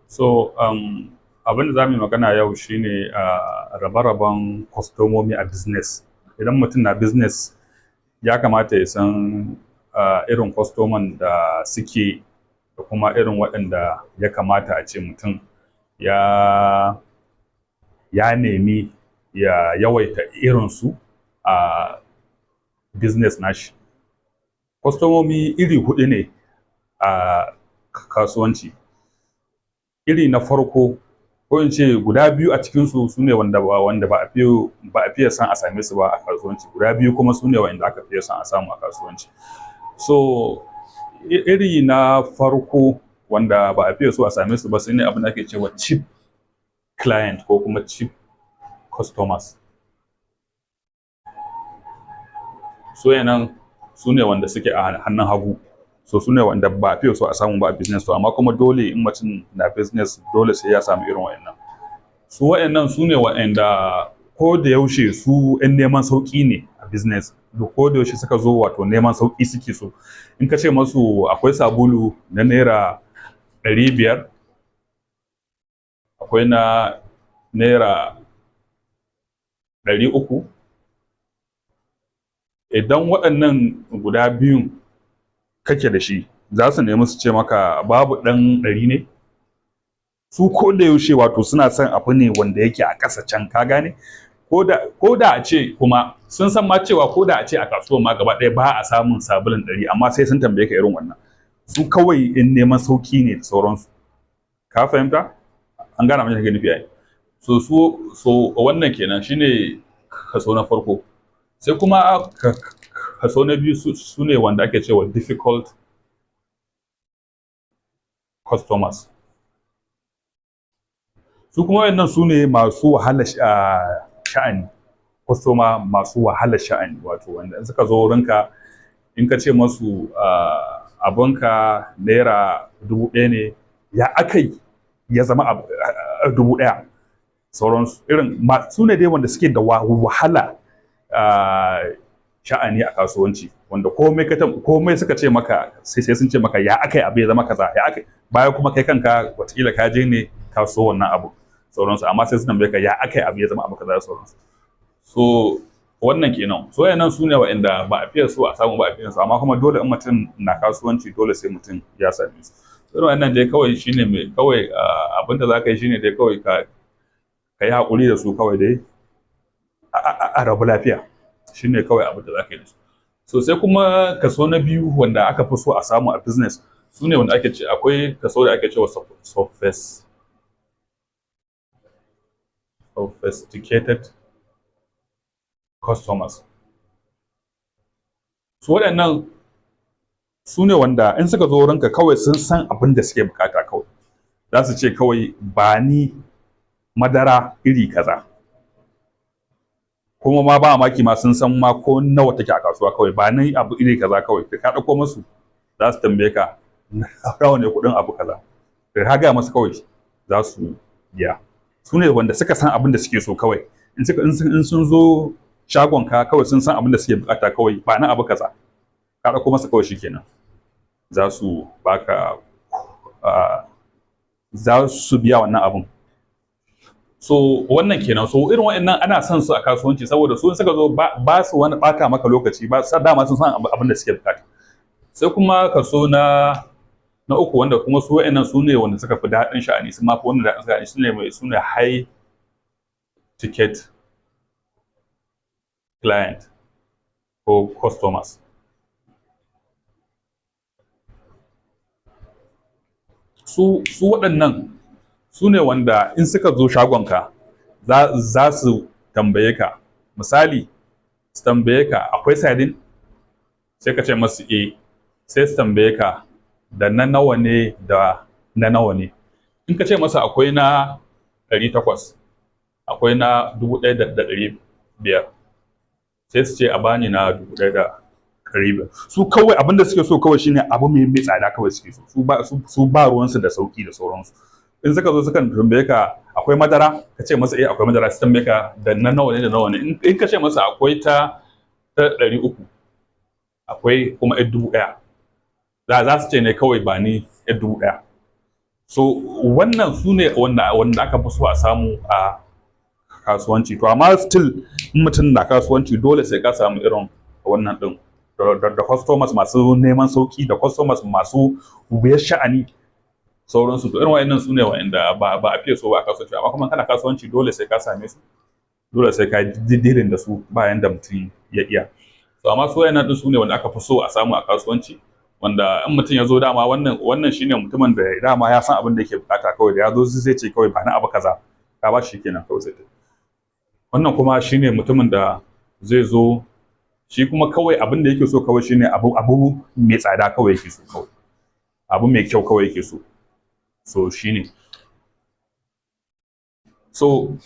So abin da za mu yi magana yau shine rabe-raben kwastomomi a business. Idan mutum na business, ya kamata ya san irin kwastoman da suke da kuma irin waɗanda ya kamata a ce mutum ya nemi ya yawaita irinsu a business nashi. Kwastomomi iri huɗu ne a kasuwanci. Iri na farko, ko in ce guda biyu a cikinsu, su ne wanda ba a fiye son a same su ba a kasuwanci, guda biyu kuma su ne wanda aka fiye son a samu a kasuwanci. So iri na farko wanda ba a fiye so a same su ba su ne abin da ake cewa cheap client ko kuma cheap customers. Su waɗannan su ne wanda suke a hannun hagu. So su ne wanda ba a fiye so a samu ba a business, to amma kuma dole in mutum na business, dole sai ya samu irin waɗannan. Su waɗannan su ne waɗanda ko da yaushe su 'yan neman sauƙi ne a business. Ko da yaushe suka zo, wato neman sauƙi suke so. In ka ce masu akwai sabulu na ₦500, akwai na ₦300, idan waɗannan guda biyun kake da shi, za su nemi su ce maka babu ɗan ɗari ne? Su ko da yaushe wato suna son abu ne wanda yake a ƙasa can, ka gane? Ko da a ce kuma sun san ma cewa ko da a ce a kasuwar ma gaba ɗaya ba a samun sabulun 100, amma sai sun tambaye ka irin wannan. Su kawai in neman sauƙi ne da sauransu. Ka fahimta? An gane abin da nake nufi ai. So wannan kenan shine kaso na farko. Sai kuma kaso na biyu, su ne wanda ake cewa difficult customers. Su kuma wayannan su ne masu wahalar sha'ani, kwastoma masu wahalar sha'ani, wato wanda in suka zo wurinka, in ka ce masu abunka ₦1,000 ne, ya akai ya zama 1,000? Sauransu. Irin su ne dai wanda suke da wahala sha'ani a kasuwanci, wanda komai suka ce maka sai sun ce maka ya akai abu ya zama kaza, ya akai, bayan kuma kai kanka watakila ka je ne ka so wannan abu, sauransu, amma sai su tambaye ka ya akai abu ya zama abu kaza da sauransu. So wannan kenan. So wayannan su ne wa'anda ba a fiye so a samu ba a fiye so, amma kuma dole in mutum na kasuwanci, dole sai mutum ya same su. Irin wannan dai kawai shine mai kawai abin da za ka yi shine dai kawai ka yi haƙuri da su, kawai dai a rabu lafiya, shine kawai abin da za ka yi da su. So sai kuma kaso na biyu wanda aka fi so a samu a business, su ne wanda ake ce, akwai kaso da ake cewa sophisticated customers. Su waɗannan su ne wanda in suka zo wurinka, kawai sun san abin da suke bukata. Kawai za su ce kawai ba ni madara iri kaza, kuma ma ba maki ma sun san ma ko nawa take a kasuwa. Kawai ba ni abu iri kaza, kawai ka ɗauko musu, za su tambaye ka nawa ne kuɗin abu kaza. Da ka gaya masu, kawai za su biya. Su ne wanda suka san abin da suke so. Kawai in sun zo shagon ka, kawai sun san abin da suke bukata. Kawai ba na abu kaza, ka ɗauko masa, kawai shikenan, za su baka, za su biya wannan abun. So wannan kenan. So irin waɗannan ana son su a kasuwanci, saboda su suka zo ba su wani ɓata maka lokaci ba, dama sun san abin da suke bukata. Sai kuma kaso na uku, wanda kuma su waɗannan su ne wanda suka fi daɗin sha'ani, su ma fi wannan daɗin sha'ani, su ne high ticket client ko customers. Su waɗannan su ne wanda in suka zo shagonka, za su tambaye ka, misali su tambaye ka akwai sardine, sai ka ce masu eh, sai su tambaye ka da na nawa ne, da na nawa ne. In ka ce masa akwai na 800, akwai na 1,500, sai su ce a bani na 1,500. Su kawai abin da suke so kawai shine abu mai tsada kawai suke so. Su ba ruwansu da sauki da sauransu. In suka zo, sukan tambaye ka akwai madara, ka ce masa eh, akwai madara, su tambaye ka da na nawa ne, da nawa ne. In ka ce masa akwai ta 300, akwai kuma 1,000, za su ce ne kawai ba ni 1,000. So wannan su ne wanda aka fi so a samu a kasuwanci. To amma still, in mutum na kasuwanci, dole sai ka samu irin wannan din da customers masu neman sauki, da customers masu wuyar sha'ani, sauransu. To irin wa'annan su ne wa'anda ba a fiye so ba a kasuwanci. Amma kuma kana kasuwanci, dole sai ka same su, dole sai ka dealing da su, bayan da mutum ya iya. So amma su wayannan din su ne wanda aka fi so a samu a kasuwanci, wanda in mutum ya zo, dama wannan shine mutumin da dama ya san abin da yake bukata. Kawai da ya zo zai ce kawai, "Ba na abu kaza." Ka ba shi kenan, kawai zai tafi. Wannan kuma shine mutumin da zai zo, shi kuma kawai abin da yake so kawai shine abu mai tsada kawai yake so, kawai abu mai kyau kawai yake so. So shine. So